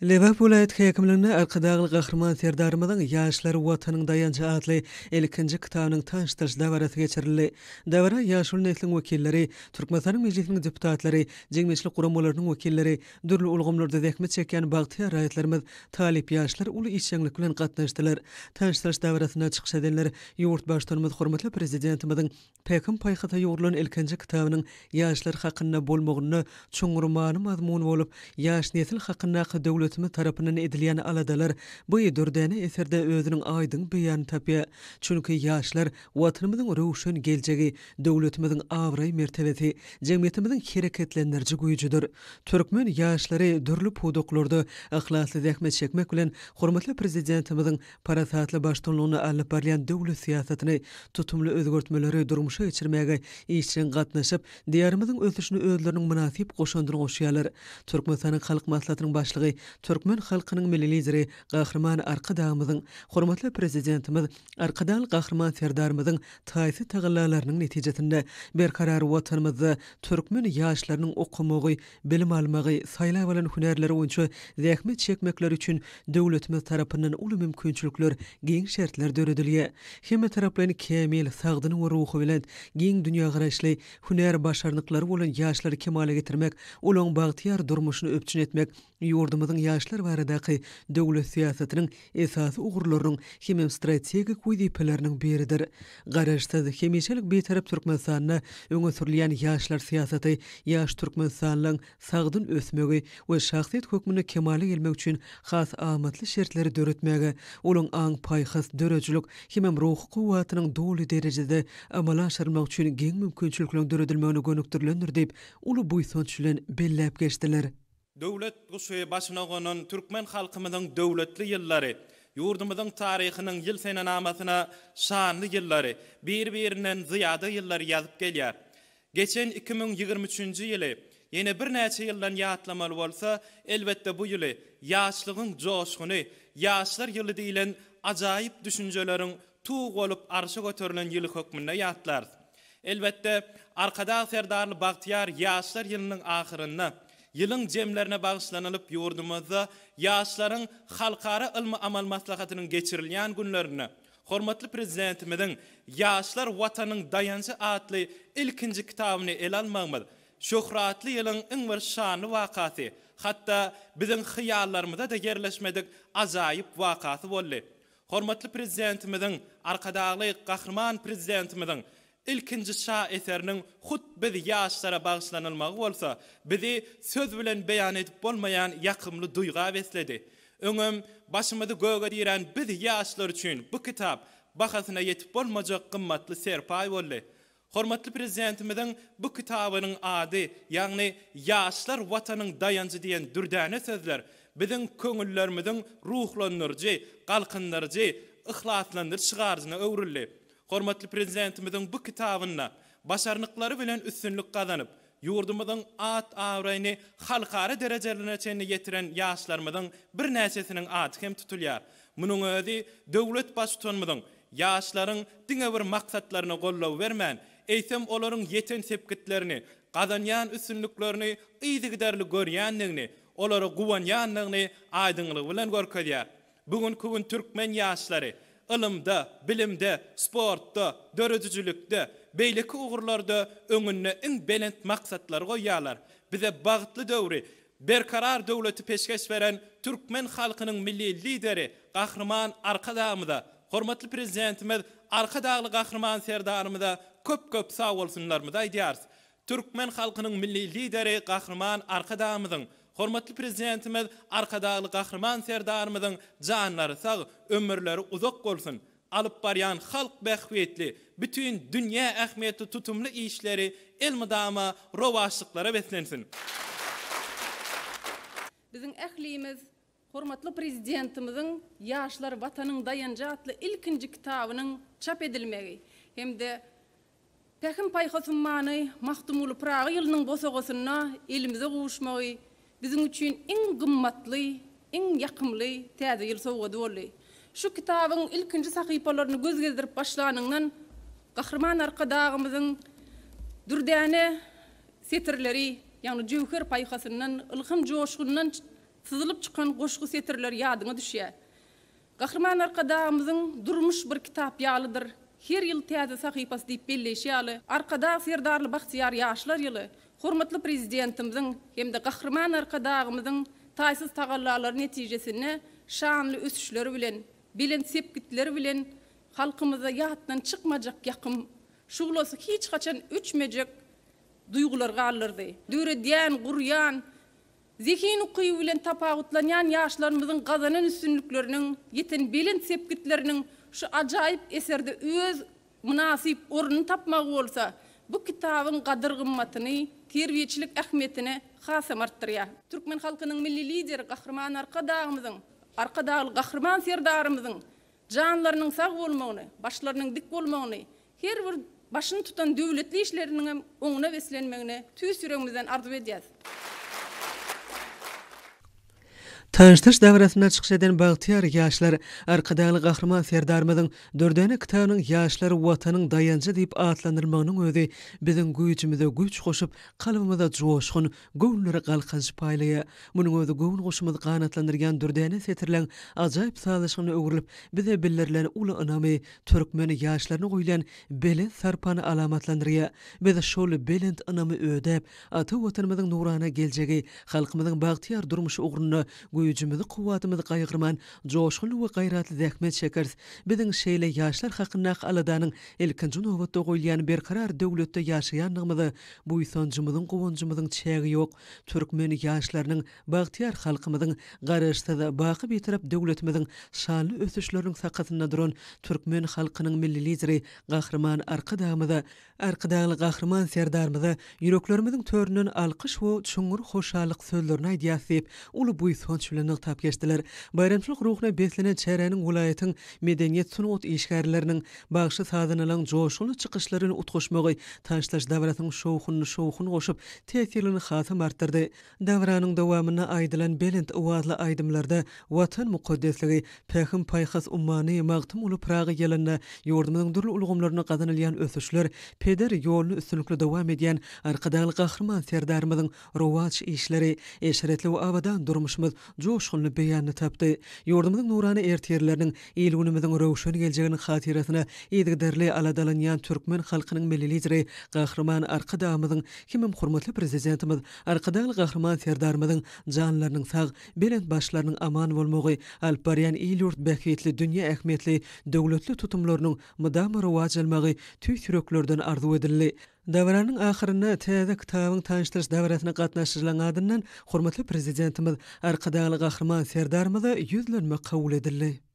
Lebap welaýat häkimliginde Arkadagly Gahryman Serdarymyzyň Ýaşlar, Watanyň daýanjy atly ilkinji kitabynyň tanyşdyryş dabarasy geçirildi. Dabara ýaşuly nesliň wekilleri, Türkmenistanyň Mejlisiniň deputatlary, jemgyýetçilik guramalarynyň wekilleri, dürli ulgamlarda zähmet çekýän bagtyýar raýatlarymyz, talyp ýaşlar uly işjeňlik bilen gatnaşdylar. Tanyşdyryş dabarasynda çykyş edenler ýurt Baştutanymyz hormatly Prezidentimiziň Pähim-paýhasa ýugrulan ilkinji kitabynyň ýaşlar hakynda bolmagynda çuňňur many-mazmun bolup, ýaş nesil hakyndaky döwletimiz tarapyndan edilýän aladalar bu dürdäne eserde özüniň aýdyň beýanyny tapýar. Çünki ýaşlar Watanymyzyň röwşen geljegi, döwletimiziň abraý-mertebesi, jemgyýetimiziň hereketlendiriji güýjüdir. Türkmen ýaşlary dürli pudaklarda yhlasly zähmet çekmek bilen, hormatly Prezidentimiziň Parasatly baştutanlygynda alnyp barylýan döwlet syýasatyny, tutumly özgertmeleri durmuşa geçirmäge işjeň gatnaşyp, Diýarymyzyň ösüşine özleriniň mynasyp goşandyny goşýarlar. Türkmenistanyň Halk Maslahatynyň Başlygy, türkmen halkynyň Milli Lideri Gahryman Arkadagymyzyň, hormatly Prezidentimiz Arkadagly Gahryman Serdarymyzyň taýsyz tagallalarynyň netijesinde berkarar Watanymyzda türkmen ýaşlarynyň okamagy, bilim almagy, saýlap alan hünärleri boýunça zähmet çekmekleri üçin döwletimiz tarapyndan uly mümkinçilikler, giň şertler döredilýär. Hemmetaraplaýyn kämil, sagdyn we ruhubelent, giň dünýägaraýyşly, hünär başarnyklary bolan ýaşlary kemala getirmek, olaryň bagtyýar durmuşyny üpjün etmek ýurdumyzyň ýaşlar baradaky döwlet syýasatynyň esasy ugurlarynyň hemem strategik wezipeleriniň biridir. Garaşsyz, hemişelik Bitarap Türkmenistanda öňe sürülýän ýaşlar syýasaty ýaş türkmenistanlylaryň sagdyn ösmegi we şahsyýet hökmünde kemala gelmegi üçin has amatly şertleri döretmäge, olaryň aň-paýhas, döredijilik hemem ruhy kuwwatynyň doly derejede amala aşyrylmagy üçin giň mümkinçilikleriň döredilmegine gönükdirilendir diýip, uly buýsanç bilen belläp geçdiler. Döwlet guşy başyna gonan türkmen halkymyzyň döwletli ýyllary, ýurdumyzyň taryhynyň ýyl senenamasyna şanly ýyllary, bir-birinden zyýada ýyllary ýazyp gelýär. Geçen 2023-nji ýyly ýene birnäçe ýyldan ýatlamaly bolsa, elbetde bu ýyly ýaşlygyň joşguny, ýaşlar ýyly diýlen ajaýyp düşünjeleriň tug bolup arşa göterilen ýyly hökmünde ýatlarys. Elbetde, Arkadag Serdarly bagtyýar ýaşlar ýylynyň ahyrynda, ýylyň jemlerine bagyşlanylyp ýurdumyzda ýaşlaryň halkara ylmy-amaly maslahatynyň geçirilýän günlerinde hormatly Prezidentimiziň Ýaşlar Watanyň daýanjy atly ilkinji kitabyny ele almagymyz şöhratly ýylyň iň bir şanly wakasy, hatda biziň hyýallarymyza-da ýerleşmedik ajaýyp wakasy boldy. Hormatly Prezidentimiziň, Arkadagly Gahryman Prezidentimiziň ilkinji şa eseriniň hut biz ýaşlara bagyşlanylmagy bolsa, bizi söz bilen beýan edip bolmaýan ýakymly duýga besledi. Öňem başymyzy göge dirän biz ýaşlar üçin bu kitap bahasyna ýetip bolmajak gymmatly serpaý boldy. Hormatly Prezidentimiziň bu kitabynyň ady, ýagny Ýaşlar Watanyň daýanjy diýen dürdäne sözler biziň köňüllerimiziň ruhlandyryjy, galkyndyryjy, yhlaslandyryjy şygaryna öwrüldi. Hormatly Prezidentimiziň bu kitabynda başarnyklary bilen üstünlik gazanyp, ýurdumyzyň at-abraýyny halkara derejelerine çenli ýetiren ýaşlarymyzyň birnäçesiniň ady hem tutulýar. Munuň özi döwlet Baştutanymyzyň ýaşlaryň diňe bir maksatlaryna goldaw bermän, eýsem, olaryň ýeten sepgitlerini, gazanýan üstünliklerini yzygiderli görýändigini, olara guwanýandygyny aýdyňlygy bilen görkezýär. Bu günki gün türkmen ýaşlary ylymda, bilimde, sportda, döredijilikde, beýleki ugurlarda öňünde iň belent maksatlary goýýarlar. Bize bagtly döwri, Berkarar döwleti peşgeş beren türkmen halkynyň Milli Lideri Gahryman Arkadagymyza, hormatly Prezidentimiz Arkadagly Gahryman Serdarymyza köp-köp sagbolsunlarymyzy aýdýarys. Türkmen halkynyň Milli Lideri Gahryman Arkadagymyzyň, hormatly Prezidentimiz Arkadagly Gahryman Serdarymyzyň janlary sag, ömürleri uzak bolsun! Alyp barýan halk bähbitli, bütin dünýä ähmiýetli tutumly işleri elmydama rowaçlyklara beslensin! Biziň ählimiz hormatly Prezidentimiziň Ýaşlar Watanyň daýanjy atly ilkinji kitabynyň çap edilmegi hem-de Pähim-paýhas ummany Magtymguly Pyragy ýylynyň bosagasynda elimize gowuşmagy biziň üçin iň gymmatly, iň ýakymly Täze ýyl sowgady boldy. Şu kitabyň ilkinji sahypalaryny göz gezdirip başlanyňdan Gahryman Arkadagymyzyň dürdäne setirleri, ýagny jöwher paýhasyndan, ylham joşgunyndan. syzylyp çykan goşgy setirleri ýadyňa düşýär. Gahryman Arkadagymyzyň Durmuş bir kitap ýalydyr, her ýyl täze sahypasy diýip belleýşi ýaly, Arkadag Serdarly bagtyýar ýaşlar ýyly hormatly Prezidentimiziň hem-de Gahryman Arkadagymyzyň taýsyz tagallalary netijesinde şanly ösüşleri bilen, belent sepgitleri bilen halkymyzda ýatdan çykmajak ýakym, şuglasy hiç haçan öçmejek duýgular galdyrdy. Döredýän, gurýan, zehin-ukyby bilen tapawutlanýan ýaşlarymyzyň gazanan üstünlikleriniň, ýeten belent sepgitleriniň şu ajaýyp eserde öz mynasyp ornuny tapmagy bolsa, bu kitabyň gadyr-gymmatyny, terbiýeçilik ähmiýetini hasam artdyrýar. Türkmen halkynyň Milli Lideri Gahryman Arkadagymyzyň, Arkadagly Gahryman Serdarymyzyň janlarynyň sag bolmagyny, başlarynyň dik bolmagyny, her bir başyny tutan döwletli işleriniňem oňuna beslenmegini tüýs ýüregimizden arzuw edýäs. Tanyşdyryş dabarasynda çykyş eden bagtyýar ýaşlar Arkadagly Gahryman Serdarymyzyň Dürdäne kitabynyň Ýaşlar Watanyň daýanjy diýip atlandyrylmagynyň özi biziň güýjümize güýç goşup, kalbymyza joşgun, göwünlere galkynyş paýlaýar. Munuň özi göwün guşumyzy ganatlandyrýan dürdäne setirleň ajaýyp sazlaşygyna öwrülip, bize bildirilen uly ynamy, türkmen ýaşlaryna goýulýan belent sarpany alamatlandyrýar. Biz şol belent ynamy ödäp, ata Watanymyzyň nurana geljegi, halkymyzyň bagtyýar durmuşy ugrunda güýjümizi, kuwwatymyzy gaýgyrman, joşgunly we gaýratly zähmet çekeris. Biziň şeýle ýaşlar hakyndaky aladanyň ilkinji nobatda goýulýan berkarar döwletde ýaşaýandygymyza buýsanjymyzyň, guwanjymyzyň çägi ýok. Türkmen ýaşlarynyň bagtyýar halkymyzyň, Garaşsyz, baky Bitarap döwletimiziň şanly ösüşleriniň sakasynda duran türkmen halkynyň Milli Lideri Gahryman Arkadagymyza, Arkadagly Gahryman Serdarymyza ýüreklerimiziň töründen alkyş we çuňňur hoşallyk sözlerini aýdýarys diýip, uly buýsanç bilen nygtap geçdiler. Baýramçylyk ruhuna beslenen çäräniň welaýatyň medeniýet-sungat işgärleriniň, bagşy-sazandalaryň joşgunly çykyşlary bilen utgaşmagy tanyşdyryş dabarasynyň şowhunyny şowhun goşup, täsirligini hasam artdyrdy. Dabaranyň dowamynda aýdylan belent owazly aýdymlarda Watan mukaddesligi, Pähim-paýhas ummany Magtymguly Pyragy ýylynda ýurdumyzyň dürli ulgamlarynda gazanylýan ösüşler, peder ýoluny üstünlikli dowam edýän Arkadagly Gahryman Serdarymyzyň rowaç işleri, eşretli we abadan durmuşymyz joşgunly beýanyny tapdy. Ýurdumyzyň nurana ertirleriniň, il-günümiziň röwşen geljeginiň hatyrasyna yzygiderli aladalanýan türkmen halkynyň Milli Lideri Gahryman Arkadagymyzyň hemem hormatly Prezidentimiz Arkadagly Gahryman Serdarymyzyň janlarynyň sag, belent başlarynyň aman bolmagy, alyp barýan il-ýurt bähbitli, dünýä ähmiýetli döwletli tutumlarynyň mydama rowaç almagy tüýs ýüreklerden arzuw edildi. Dabaranyň ahyrynda täze kitabyň tanyşdyryş dabarasyna gatnaşyjylaryň adyndan hormatly Prezidentimiz Arkadagly Gahryman Serdarymyza ýüzlenme kabul edildi.